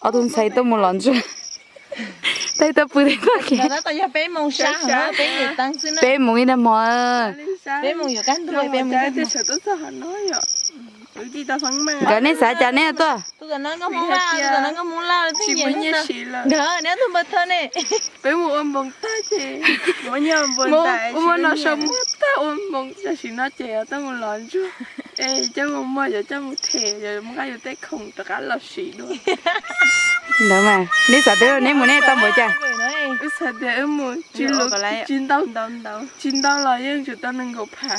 Ob tug ntxhais tuaj mus lov ntsuag. Tej tuaj pw tej tuaj kev. Peb mus ib tag hmo. Nkawd nej xav cas neb tuaj? Ua no sau muag tag ua npoo tam sim no ces tuaj mus lov ntsuag. Es coj mus muag, coj mus them, mus nqa yus tej khoom rov qab los sim dua. Ntawd mas neb xav tias neb mus neb tau npaum cas? Wb xav tias wb mus tsis ntau, tsis ntau los yeej tsum tau nees nkaum phav.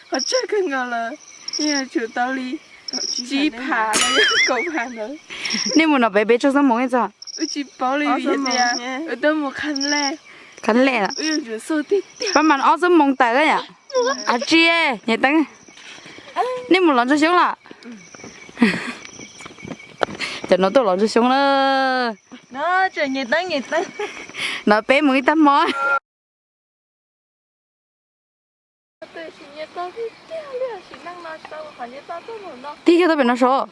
Qhov tsawg kawg nkaus los yeej yuav tsum tau li tsib phav los yog kaum phav ntawd. Nej mus no pem peb tsaug xuab moos ib txog? Wb tsis paub li vim tias wb tuaj mus qha lej. Qha lej, pab mas ob xuab moos tawm yom. Ab tsi, Nyiaj Teeb, nej mus lov ntsuag xyoob los? Cov no tuaj lov ntsuag xyoob na. No peb mus ib tag hmo. Tig kiag tuaj pem no sav.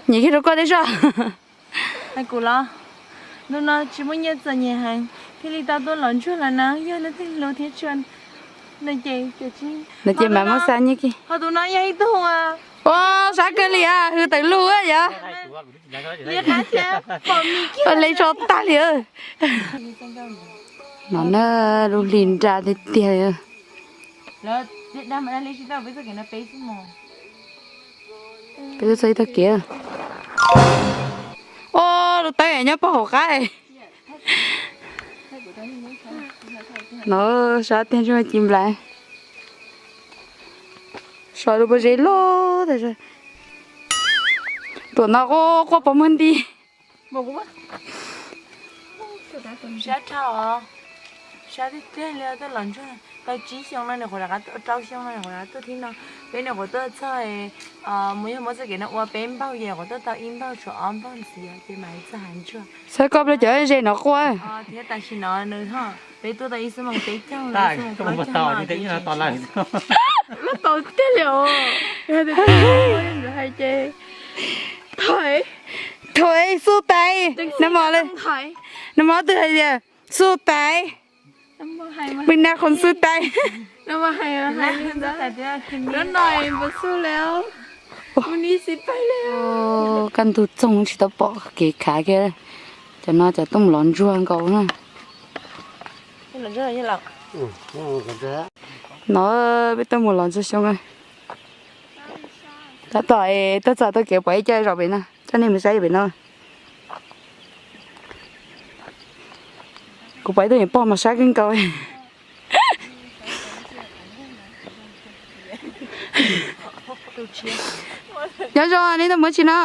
Nyiam kiag rau koj tej zoj. Hais kuv los, ntu no tsis muaj nyiaj txom nyem heev, thiaj li tau tuaj lov ntsuag los na, yog leej twg hlub thiab tshua no ces, no ces mam muab xa nyiaj kiag. Ho tus no yog ib tug, ua sab kawg li, hws tawm lug yom. Ua le tso tag li. No na, lub hli nra tiag tiag li. Peb tuaj txog ib tag kev. Ua, lub teeb nyob pog hauv qab. No sab tiag, tsis muaj ci nplai. So lub pob zeb loj tas zog. Tuam no quaj quaj pog muag nti. Sab dhau os. Sab tiag tiag li, tuaj lov ntsuag tau tsib xyoo no, nim qhuav rov qab, rau xyoo no nim qhuav rov qab tuaj thib no. Peb nim qhuav tuaj txog, mus yog muab txoj kev no ua peb npaug ces qhuav tuaj tau ib npaug tshuav ob npaug ntxiv ces mam li txog hav ntsuag. Saib koj plaub cov ze no quaj. Thiab tam sim no nws ho, peb tuaj tau ib xuab moos peb caug, ib xuab moos plaub caug no. Lub tau tiag li os. Hais ces thov, thov xub tais. Nag hmo twg hais tias xub tais? Pw nag qhov xub tais. Kaj ntug txoog tsis tau pom kev khav kiag. Cov no cov tuaj mus lov ntsuag nkaus na. No peb tuaj mus lov ntsuag xyoob. Tab tom tuaj txog tau kev pom ib co zaum pem no, coj nej mus saib pem no. Kuv pom ib tug niam pog mas sab kawg nkaus. Nyob zoo, nej tuaj mus tsi no?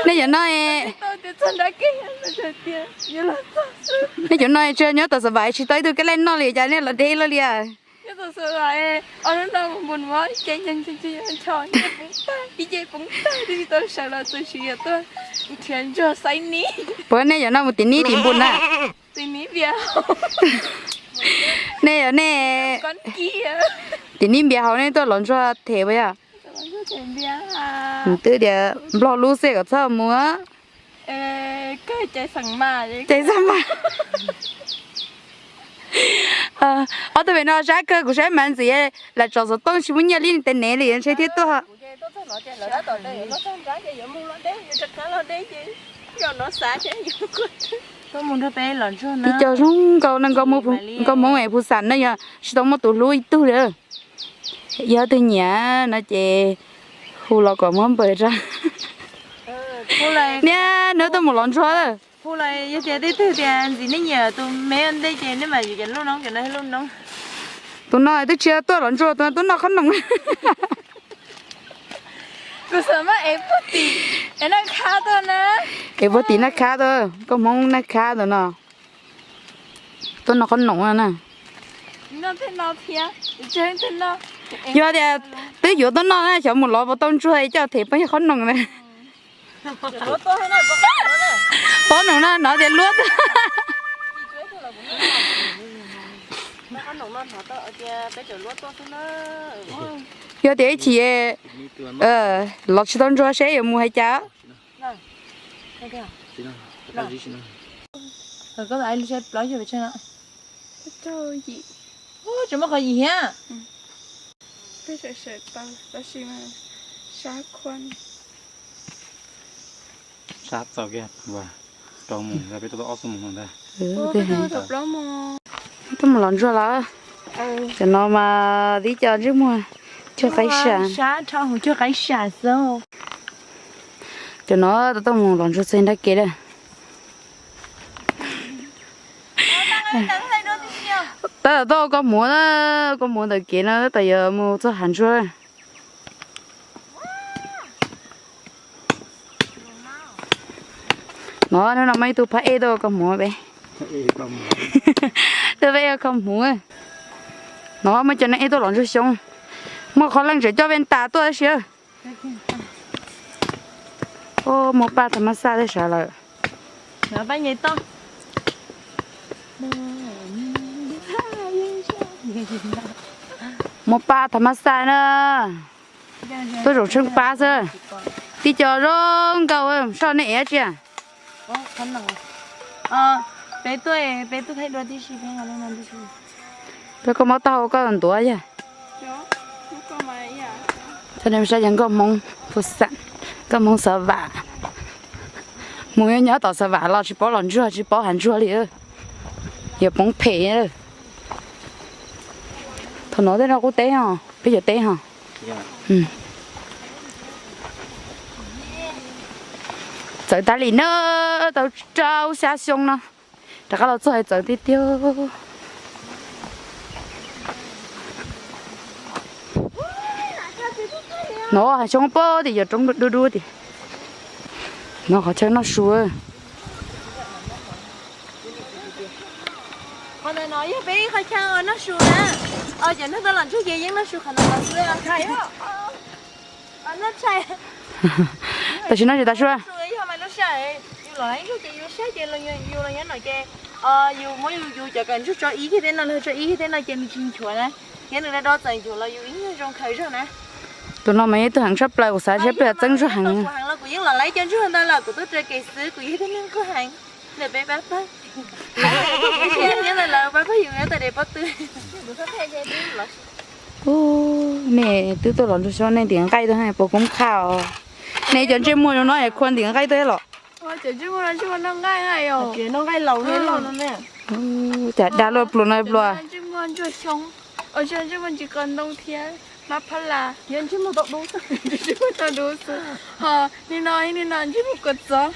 Nej cov no, nej cov no tsis nyob tom xav vam tsis tau ib tug kab laij noj li cas nej los deb luaj li. Puas nej cov no mus tim nib tim npun na? Nej yog nej tim nib npias hauv nej tuaj lov ntsuag them puas yog? Twb tias nplog lub xwb kom txhob mus. Caiv xab mas. Ob tug pem no sab kawg, kuv saib mas ntxim lam tsom xov tooj tsis muaj nyiaj li tes nev li ntshe thiaj tuaj. Ib co zoo nkaus no, nkauj hmoob es phu xam na yog tsis tau muaj tus hlub ib tug li. Yog twg nyiam no ces hu los kom muab npawg rau. Niaj hnub tuaj mus lov ntsuag. Yog tias tej twg tias ntxim nej nyiam tus me ntej ces nej mam yuav cov lub noob, cov no lub noob. Tus no twb tsis tuaj lov ntsuag, tus no tuaj noj qhob noom. Kuv xav mas ev puag tim, ev naj khab tuaj na. Ev puag tim naj khab tuaj, nkauj hmoob naj khab tus no. Tuaj noj qhob noom na. Yog tias twb yuav tuaj noj na, xyov mus lov puas tau ntsuag coj them peb qhob noom na. Pob noo no hnov tias luab tuaj. Yog tias ib chim los tsis tau ntsuag seb yuav mus hais cas. Tsis muaj qhov yim thiab. Sab txaus kiag, rau mus peb tau ob xuab moos ntag. Tuaj mus los ntsuag lawm. Cov no mas tib co ntsej muag cuag qaib sam. Cov no tau tuaj mus los ntsuag txog nrab kev lawm. Tab tom tuaj ua koj hmuv, koj hmuv ntawm kev no tab tom yuav mus txog hav ntsuag. No hnub no muaj ib tug phab ej tuaj ua koj hmuv peb. Tuaj peb ua koj hmuv. No muaj cov neeg ej tuaj los ntsuag xyoob. Muaj qhov leej tseem coj peb tas tuaj tab sis. Muaj paj tha mab xaj tej sav lawm. Muaj paj tha mab xaj na. Tuaj zaum tsheej pab xwb. Tib co zoo nkauj, soj nej ev tsi. Peb tuaj, peb tuaj thaij duab tib si, peb koj mob taub hau koj ntuav yog. Txhob saib cov nkauj Hmoob, nkauj Hmoob xav vam. Mus nyob tom xav vam los tsis paub los ntsuag, tsis paub hav ntsuag li. Yuav poob phem. Thaum no tej no kuj teb ho, peb yuav teb ho. Txawv tas li na, tau rau xya xyoo no rov qab los txog txawv tiag tiag. No hav xyoob pob tim cov roob dub dub tim. No qhov chaw noj su. Qhov ntawm no yog peb ib qhov chaw noj su na. Cov neeg tuaj los ntsuag ces yeej noj su qhov ntawm no xwb. Tam sim no ces tas sua. Yus los ib ntsuag ces yus saib ces yus los nyob no ces yus muab yus cov kawm ntsuag tso ib yig tej no, los tso ib yig tej no ces nws tsis nchuav na. Thiab nws do do txawm nchuav los yus ib nyuag zoo khaws zog na. Tus no mas yog ib tug heev tshaj plaws, kuv xav seb peb txeeb ntsuag heev. Kuv heev los kuv yeej los laib cov ntsuag ntawd lawm, kuv tuaj rau kev xwb, kuv yog ib tug neeg kuj heev. Ntawm peb pab pawg. Nyob ntawm lawv pab pawg yus nyob tawm des pob tw. Nej twb tuaj los ntsuag xyoob nej ntim nqaij tuaj puas koob qhaj os? Nej cov ntsej muag zoo no es khua ntim nqaij tuaj los? Cas dag luaj pluas no pluas. Ntsej muag ntsuag xyoob, ntsej muag ntsis qos ntoo thiab mab phab las, ntsej muag tau dub xwb. Ho nim no, nim no ntsej muag kua txob,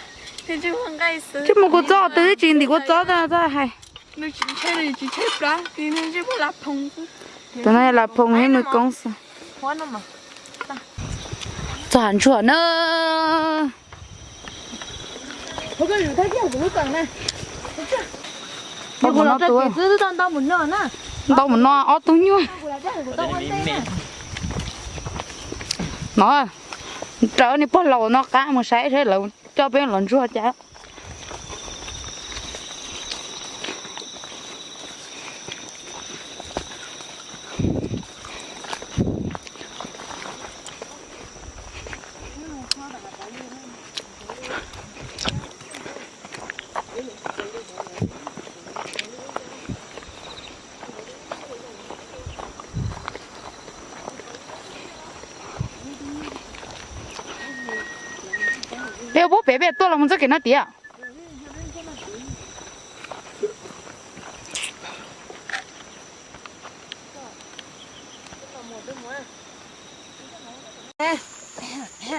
ntsej muag nqaij xwb. Ntsej muag kua txob twb tsis ntim kua txob tag hais. Nws tsis tshaib, nws tsis tshaib plab, nws ntsej muag las phoom xwb. Tus no yog las phoom thiab nws koob xwb. Txog hav ntsuag na. Ntau mus no, ntau mus no ob tug nyuag. No, raws niag pog laus no qab mus saib saib lawv coj peb los ntsuag cas. Peb ua pub pem peb tuaj los mus txoj kev no tiag.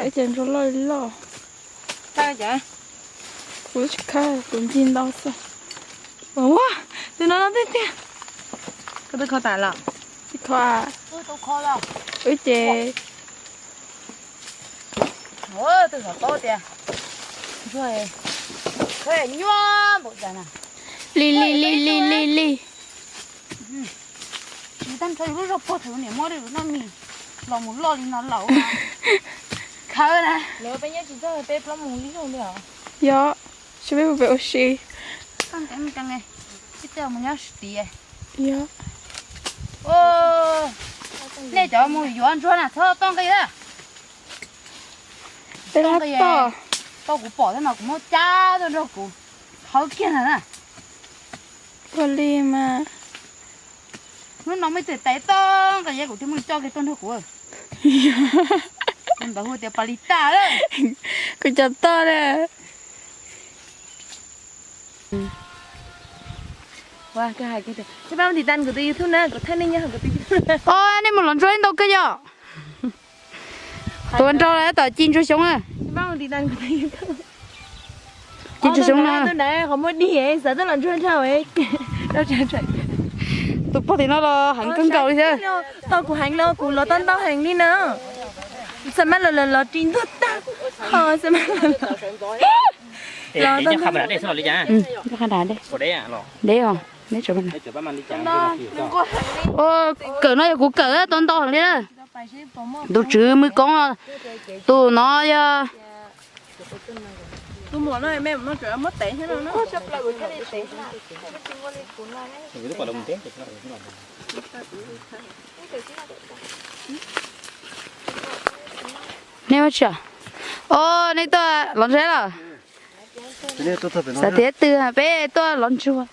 Ib co ntsuag loj loj. Kuv tsis khawb, kuv ncig ntau xwb. Ua, tus no no tiag tiag. Koj twb kho tas los? Tsis kho. Wb ces. Twb xav paub tias ntsuag nyuaj npaum cas na. Li li li li li li. Tsis tag nrho yus lub zog puag thaum niam muab rau yus noj mis los mus loj li no lawm. Thawb na. Yog, tsis peb mus pem ua si. Yog. Nej cov mus yuav ntsuag na txhob toj nqi a. Toj, tau kuv pom thiab no kuv muab cab tuaj nrog kuv thawb kiag ntag na. Ua li mas. Hnub no muaj ib tug tais toj nqi kuv thiaj muab coj kiag tuaj nrog kuv. Tus ntawd hu tias Pas Lis Tas lawm. Kuv cov toj na. Pab mus tiv tas kuv tus YouTube na, kuv thaj nej nyob hauv kuv tus YouTube. Os, nej mus lov ntsuag ntau kawg yom. Tuav nrog lawm tom ci ntsuag xyoob na. Ci ntsuag xyoob na. Qhov muaj dig xav tuaj lov ntsuag nrog. Tus pog tim no los heev kawg nkaus li thiab. Tau kuv heev no kuv los tau ntau heev li na. Xav mas los los ris ntuag tag. Ho xav mas los. Deb os, deb os. Kawm no yog kuv kawm tau ntau heev li na. Tus tswv mws koob, tus no yog nej ua tsi? Os, nej tuaj lov ntsuag los? Xav tias twg peb tuaj lov ntsuag.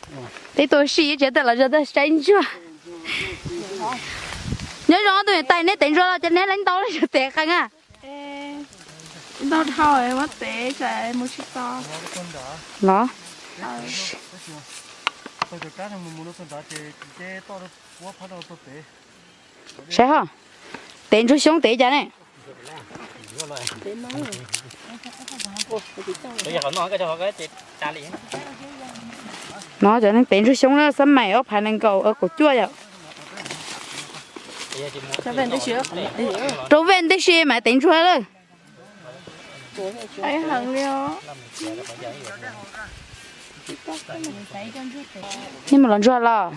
Peb tuaj ua si tsis tuaj lov ntsuag, tuaj saib ntsuag. Nyob zoo tus niam tais, neb tev ntsuag los ces neb lawv ntau li yus tev qees a. Ntau dhau muab tev tsam mus tsis tau. Los? Saib ho. Tev ntsuag xyoob tev cas ne? No cov neeg tev ntsuag xyoob na, xab maim ob phav nees nkaum kaum cuaj yom. Rau vaj ntej si mam tev ntsuag lawm. Nej mus lov ntsuag los?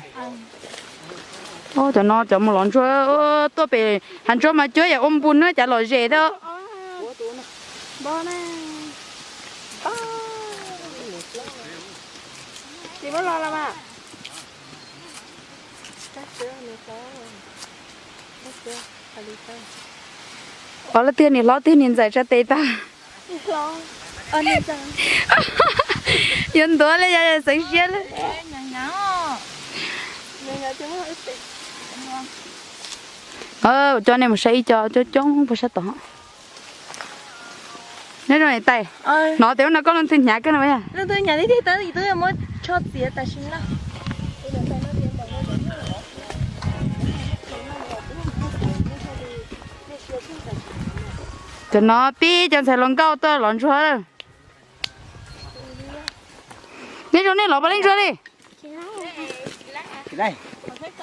Cov no cov mus lov ntsuag tuaj pem hav ntsuag mas cuab yam ua npus na, cas lom zem thiab. Os, leej twg niam hlob twg niam ntxawm tsa tes tag. Yuav ntuav li yog xeev siab li. Coj nej mus saib ib co coob coob puag sab tod. Nyob zoo niam tais, hnov tias ub no koj leej twg hnyav kawg no yog? Cov no pib cov ntxhais hluas nkauj tuaj lov ntsuag lawm. Nej zoo nej lov puas leej ntsuag li?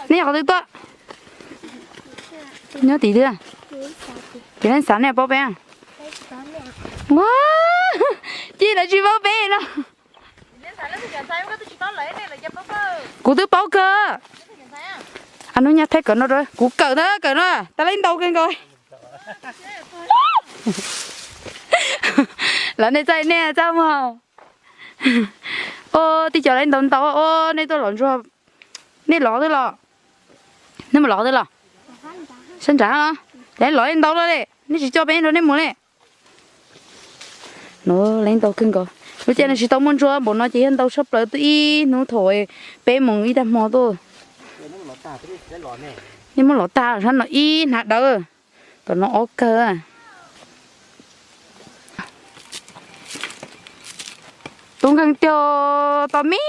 Nej yog qhov twg tuaj? Nyob tim twg? Ces nej xav nej paub peb. Ua, ci lawv tsis paub peb no. Kuv twb paub kawg. A, hnub nyob thaij kawm no rau kuv kawm na, kawm no tas lawv ntau kawg nkaus. Lawv nej txaj nej txaj muag. Os, tib co lawv ntau ntau os, nej tuaj lov ntsuag. Nej lov twb los? Nej mus lov twb los? Sab nrad los? Ces lov ntau lawm li, nej tsis coj peb nrog nej mus li. No lawv ntau kawg nkaus. Lub caij no tsis tau muaj ntsuag npaum no ces yog ntau tshaj plaws, tuaj ib hnub thaum peb moos ib tag hmo tuaj. Nej muab lov tag sab no ib hnab dawb, tom no ob kawg. Tub nkeeg tiag, tau me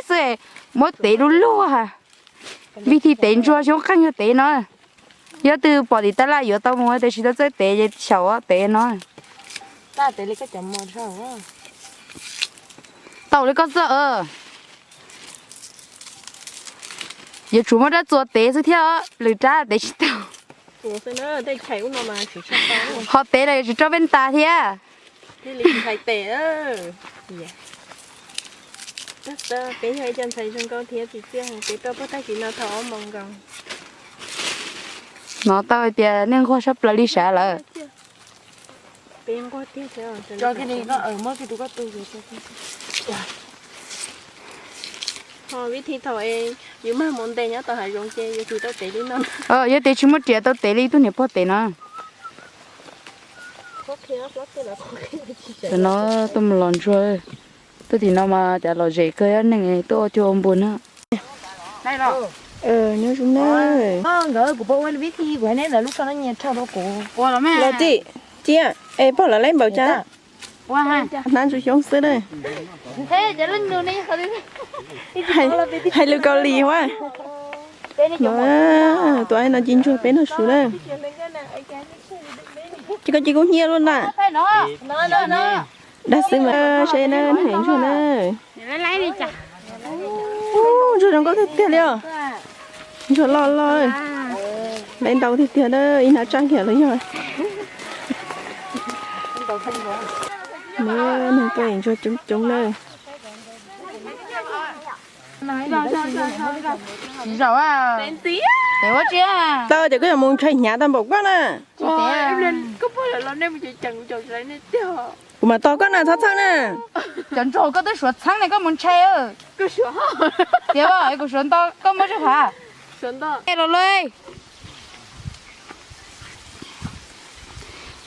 xwb, muab tev du lug. Vij thi tev ntsuag xyoob qeej yog tev no. Yog twg pom tim tab laj yuav tau mus, tab sis tau txawj tev ces xyaum tev no. Tau li koj xwb. Yuav tsum muaj rab txuas tev xwb thiab, lwm rab tev tsis tau. Ho tev los yuav tsum rau peb tas thiab. Peb yog ib co ntxhais zoo nkauj thiab txiv txiaj heev, peb tuaj puag tag kis no thaum ob moos nkaus. No tau hais tias nej nquag sab plaws li sav lawm. Peb nquag tiag thiab. Tso kiag li, koj muab kiag rau koj tu. Ho vib thi thaum es yus mag mus ntes nyob tom hav zoov ces yus tig tau tev li no. Yog tias tsis muaj riam tau tev li ib tug niam pog tev no. Tam no tuaj mus los ntsuag, tuaj tim no mas cas lom zem kawg, neeg tuaj ua cuag ua npus na. Nyob zoo na. Nkawd kuv pab ua vib thi, kuv hais nej ntawd lub tsho no nyias rho rau kuv. Los tij, cia, es pog lawv laib npaum cas? Hnab ntsuag xyoob xwb na. Hais lus Kaus Lim hua. Tus ai no ci ntsuag peb noj su na. Ces koj ci kub hnyiab luaj na. Dag xwb mas seb na, neeg ntsuag na. Ntsuag zoo nkauj tiag tiag li os. Ntsuag loj loj, laib ntau tiag tiag na, ib hnab tsaj kiag los yog. Neeg tuaj ntsuag coob coob na. Tsis zaum, tau ces koj yuav mus ntshai hnyav tau npaum koj na. Kuv mam tos koj na, txhob txheeb na. Cov ntsuag koj twb suav txheeb ne, koj mus ntshai. Tias kuv suav nto, koj muab tsis hav. Los lawm.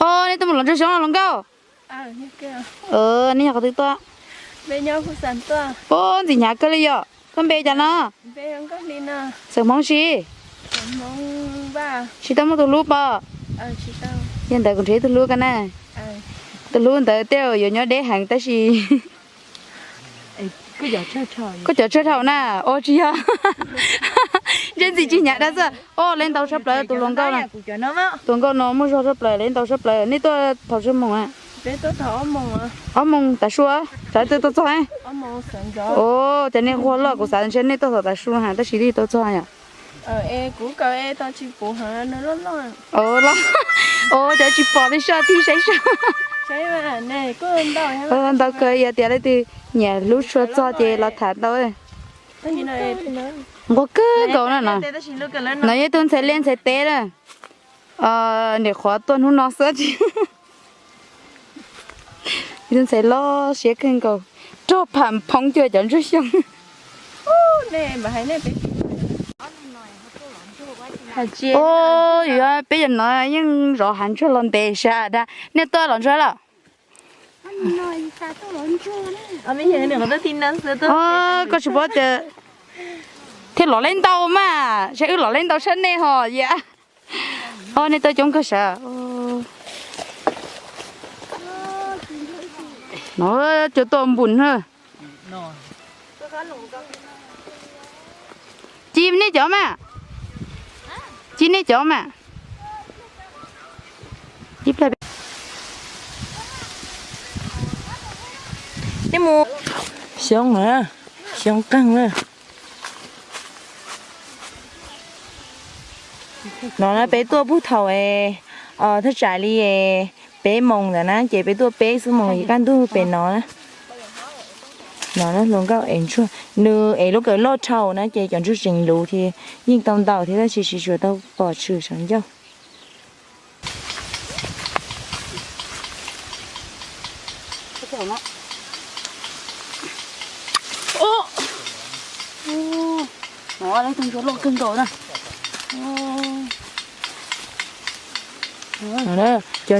Os, nej tuaj mus los ntsuag xyoob los nkauj? Nej yog qhov twg tuaj? Os, ntxim hnyav kawg li yom. Koj npe cas no? Xeem Hmoob si? Tsis tau muaj tus hlub pom? Yog ntawd kuv nrhiav ib tug hlub koj na. Tus hlub ntawd tej zaum yuav nyob deb heev tab sis koj cov tsawg dhau na. Os, tsis yog. Ntsej ntxim tsis hnyav dab xwb. Os, laib ntau tshaj plaws tus hluas nkauj no. Tus hluas nkauj no muaj zog tshaj plaws, laib ntau tshaj plaws. Nej tuaj thaum tsawg moos? Ob moos tav su. Xav twg tuaj txog? Os, cov nej quag loj kuv xav ntshe nej tuaj thaum tav su ha, tab sis twb tuaj txog yom. Os, cov tsis pom li soj tig saib soj. Ntau kawg, yog tias leej twg nyiam hlub tshua txog ces los tham tau. Nquag kawg nkaus na no. No yog ib tug ntxhais liaj ntxhais teb na. Nim qhuav tuaj hnub no xwb tsis. Ib tug ntxhais loj siab kawg nkaus, rog pham phoov cuag cov ntsuag xyoob. Os, yog peb cov no yeej zov hav ntsuag los ntev sas dab. Nej tuaj los ntsuag lawm? Koj tsis paub tias thiaj los laib ntau mas, saib wb los laib ntau tshaj nej ho yam. Os, nej tuaj coob kawg sas. No cov tuaj npus na. Ci nej cov mas. Ci nej cov mas. Xyoob, xyoob qeeg na. No na peb tuaj puag thaum thaj tsam li peb moos ntawd na, ces peb tuaj peb xuab moos kaj ntug pem no na. No hluas nkauj ev ntsuag, nws ev lub kawm loj dhau na ces cov ntsuag tseem luv thiab, yeej tau ntau thiab tab sis tsis tshua tau pom tshwm saum ncauj. Cov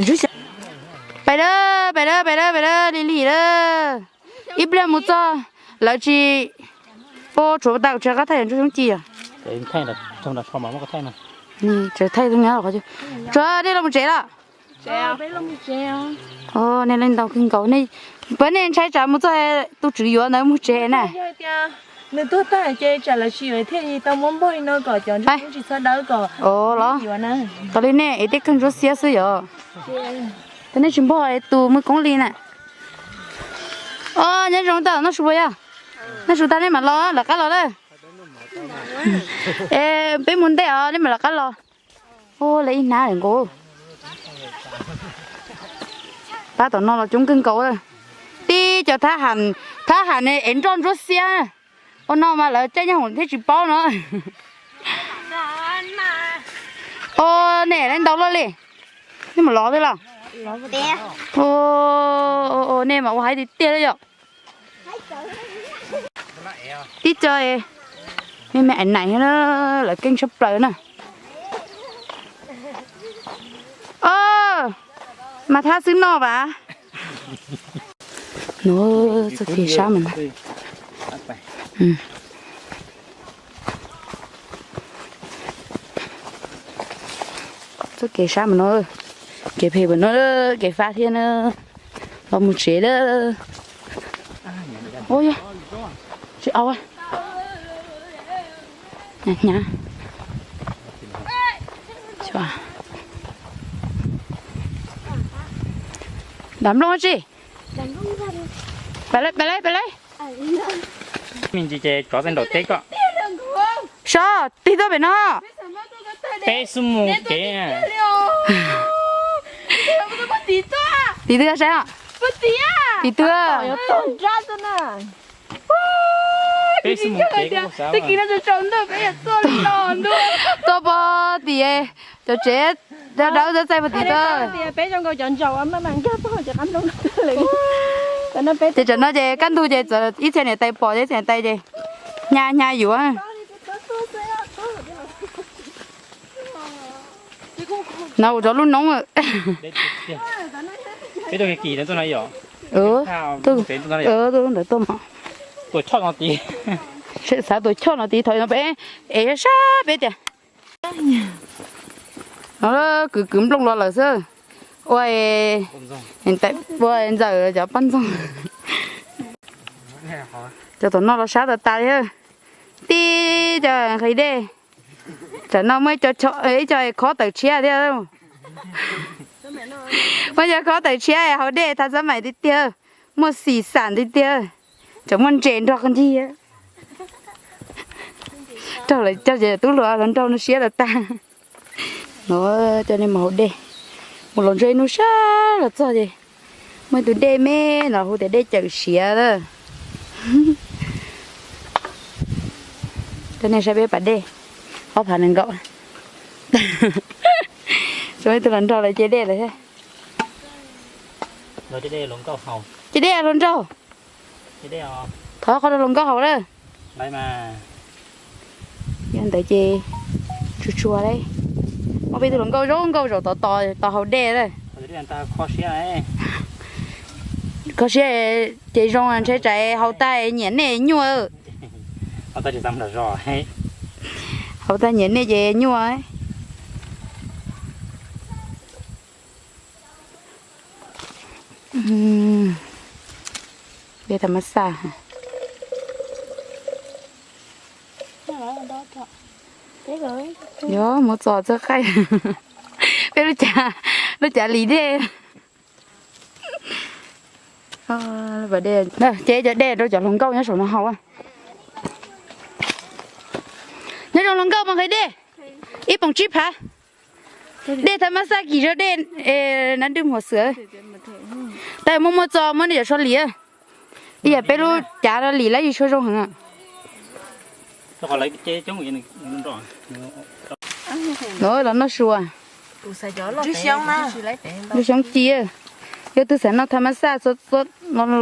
ntsuag xyoob, pais lawm, pais lawm, pais lawm, pais lawm, lig lig lawm. Ib pliag mus txog lawv tsis, ua tsuav tau tsis qab thaij cov ntsuag xyoob ci os. Tsuav thaij, tsuav nej los mus tsev lawm. Nej leej ntau kawg nkaus, pab nej ntshai tsam mus txog tus tswv yuav ntawd mus tsev na. Nws tuag tag ces tsam lawv tsis yuav thiaj li tau muab npog li no kom cov ntsuag xyoob tsis txhob dawb kom los yuav na. Tos li nej ev tej kawg ntsuab xiab xwb yom. Tos nej tsis npog es tus muaj koob li na. Os, nyob zoo, tau noj su puas yog? Noj su tag nej mam los, lawv qab los lawm. Es peb mus ntej os, nej mam lawv qab los. Ua, lawv ib hnab lawm nkaus. Pab tom no los coob kawg nkaus. Tib cov thab ham, thab ham ne ev nroj ntsuab xiab. Ua no mas lawv caij nyob hoom thiab tsis paub no. Ua, nej lawv ntau luaj li. Nej mus lov thiab los? Nej mas ua haib tiag tiag li yom. Tib co me me ais nais na, lawv keej tshaj plaws na. Mas thab xwb noj vas. Nuav txoj kev sab mas no. Txoj kev sab mas no, kev phem mas no, kev fab thiab na. Los mus tsev lawm. Ua yog tsis au. Hnyav hnyav. Nram nplooj tsi. Pab lawm, pab lawm, pab lawm. Me ntsis ces tsov tej nraum teb koj. Sob, tig tuaj pem no. Peb xub mus kev. Tig twg saib os. Tig twg. Peb xub mus kev koj xav. Tuaj pog tim cov tsev dawb dawb txaij pog tim tuaj. Ces tsam no ces kaj ntug ces txawm ib txhia niam tais pom ces ib txhia niam tais ces hnyav hnyav yuav. No ua rau lub noob. Peb tuaj kiag no yom. Tuaj ntawd tuaj mog. Xav tuam choj no tid thaum no peb ev sab peb tias. No kwv kwv nplooj los lawm xwb. Ua, ua ntxawm cov poj ntxoog. Cov tom no los sab tas tas li. Tib co nqhis dej. Tsam no muaj ib co khob tawm tshiab thiab. Muaj cov khob tawm tshiab haus dej thas xab mais tiag tiag. Muaj xim xam tiag tiag. Tsam muaj ntses nrog qab ncig. Raug lawv coj ces tub hluas los nraug no siab lawm tag. No coj nej mus haus dej. Mus los ntsuag ib hnub sab los txog ces muaj ib tug dej me no hu tias dej cawm siav lawm. Coj nej saib peb pas dej, ob phav nees nkaum. Tsis muaj ib tug hluas nraug lawv ce dej lawm thiab. Ce dej hluas nraug. Thov qhov rau hluas nkauj haus lawm. Yog ntawd ces tsuag tsuag li. Muaj peb tug hluas nkauj zoo nkauj zaum tod tos haus dej lawm. Kho siab ces zoo ntshe tsam haus tag nyiam nej nyuaj. Haus tag nyiam nej ces nyuaj. Dej tham mas xaj. Yog mus txog txog qaij. Peb lub cav, lub cav lis dej. Ces cov dej rau cov hluas nkauj nyob saum no haus. Nyob zoo hluas nkauj mas nqhis dej ib poom tsib phav. Dej tham mas xaj kim zog dej nab nrwj muag xwm. Tab muaj muaj txo muab nej cov so lim. Ib yam peb lub cav lim lab yis tshuaj zoo heev. Los noj su. Lub xyoob ci, yog twg xav noj tham mas xaj los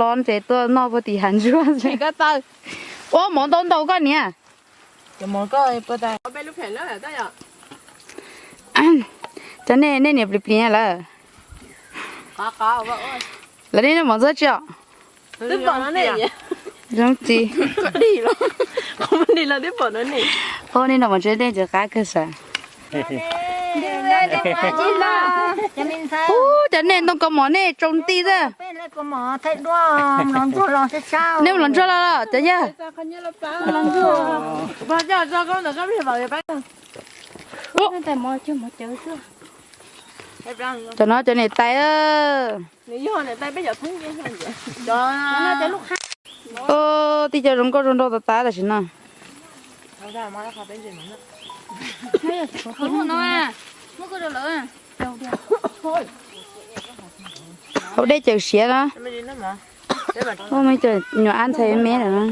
los ces tuaj noj puag tim hav ntsuag. Ua mov ntau ntau koj niam. Cov nej, nej niam plis plis lawm. Lawv nej noj mov ntxuab tsi os? Zoo txiv. Ua nej noj mov ntxuab dej ntxim qab kawg sav. Ub, cov nej ntoo kaus mom nej tsaus nti xwb. Nej ua hluas ntsuag los los cov yawg. Cov no cov niam tais. Tib co zoo nkauj zoo nraug tas tas tam sim no. Haus dej cawm siav no. Muaj me cov nyuam ab ntxhais me lawm no.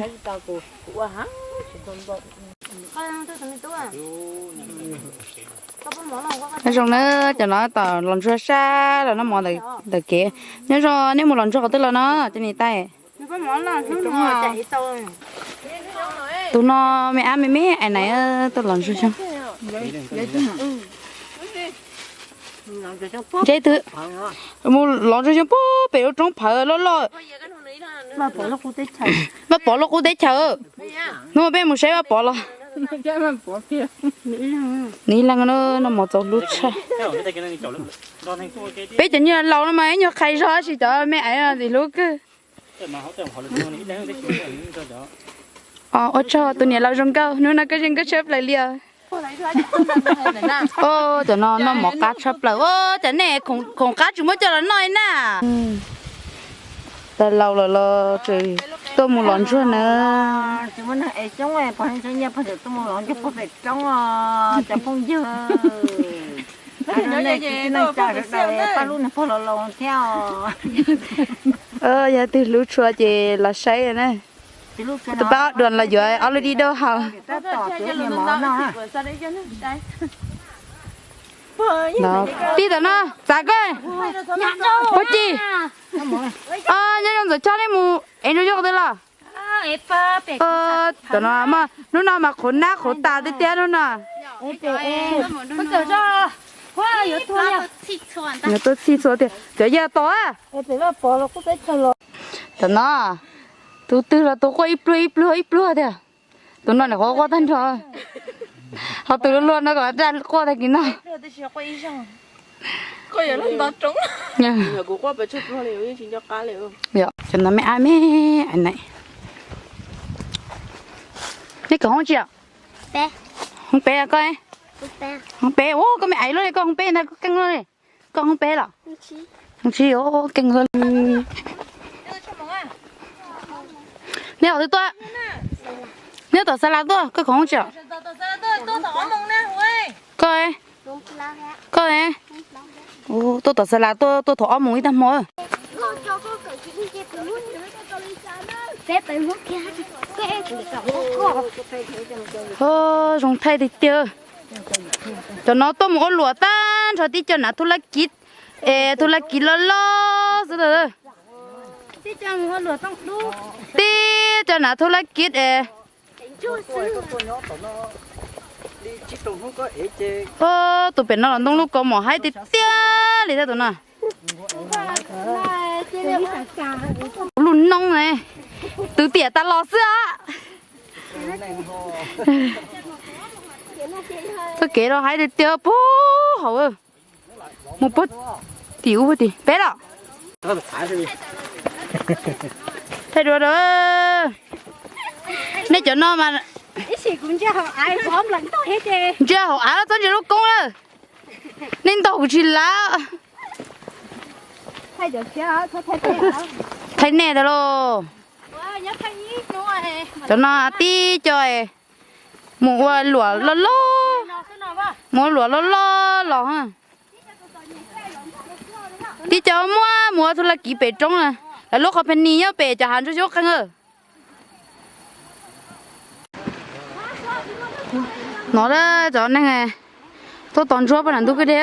Nyob zoo na, cov no tom los ntsuag sab los noj mov ntawm kev. Nyob zoo, nej mus los ntsuag qhov twg los no, cov niam tais? Tus no me ab me me ais nais tuaj los ntsuag xyoo. Ntshe twg mus los ntsuag xyoo puag pem lub roob phawv loj loj. Vaj Pov lub qub teb chaws. Hnub peb mus saib Vaj Pov los. Nws ib leeg no mov txaus hlub tshaj. Peb cov nyuag laus no mas ib nyuag qhais zog tab sis cov me ais no ntxim hlub kawg. Ua tsaug tus niam laus zoo nkauj, hnub no koj zoo nkauj tshaj plaws li os. Cov no noj mov qab tshaj plaws, ua cas nej khoom qab tsis muab coj los noj li na. Tas laus lawm los tseem tuaj mus los ntsuag na. Tsis muaj neeg ev xyoob, pog Hee Xyoob Nyiaj pog tseem tuaj mus los ntsuag puag pem roob os cov phooj ywg. Nej tsis txij neej tsa sawv daws pab lub niag pog laus laus thiab os. Yog twg hlub tshua ces los saib na. Tus pab ob duas los yuav ob lub dib dawb hau. Tib tam no txav koj puag ci. Nyob zoo ntxawm Tshaj, nej mus ev ntsuag xyoob qhov twg los? Tam no hnub no mas qhuav nab qhuav tas tiag tiag hnub no. Yuav tuaj txhij txhua tiag cov yaj tod. Tam no tus twg los tus quaj ib pluag ib pluag ib pluag tiag. Tus no nws qhuav quaj tag nrho. Ho tus luag luag no kom daj quaj tag kis no. Cov no me ab me ais nais. Nej kawm hoob tsi os? Hoob peb koj? Hoob peb, koj me ais luaj li koj hoob peb ntag koj keej luaj li. Koj hoob peb los? Hoob tsib, keej luaj li. Nej qhov twg tuaj? Nej tom xa las tuaj, koj kawm hoob tsi os? Koj, koj tuaj tom xa las tuaj, tuaj thaum ob moos ib tag hmo. Zoo thaij tiag tiag. Cov no tuaj mus ua luam tag nrho tib co nav thu laj kiv, es thu laj kiv loj loj xwb. Tib co nav thu laj kiv es. Tus pem no los ntoo lub kaus mom haib tiag tiag li thiab tus no. Lub noob ne, twv tiam tas los xwb os. Txoj kev no haib tiag tiag puag hauv. Mus puag tim ub puag tim peb los. Thaij dua rau. Nej cov no mas ntsia hauv av txhob ntsia lub koob lawm. Nej ntaus kuv tsis lav. Thaij nej ntag lauj. Cov no tib co mus ua luam loj loj, mus ua luam loj loj los. Tib co muab mus ua thu laj kiv pem roob na. Lawv lub qhov pes nis nyob pem cov hav ntsuag xyoob qeeg. No cov neeg tuaj tos ntsuag pab nam ntug kwj deg.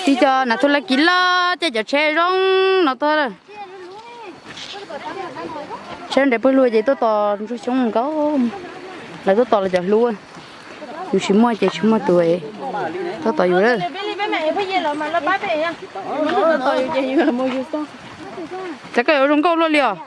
Tib co nam thu laj kiv loj ces cov tsheb zoo no tuaj. Tsheb nres pawg lug ces tuaj tos ntsuag xyoob nkaus. Lawv tuaj tos lawv cov hlub. Yus tsis muaj ces tsis muaj tus tuaj tos yus lawm. Cas koj yuav zoo nkauj luaj li os.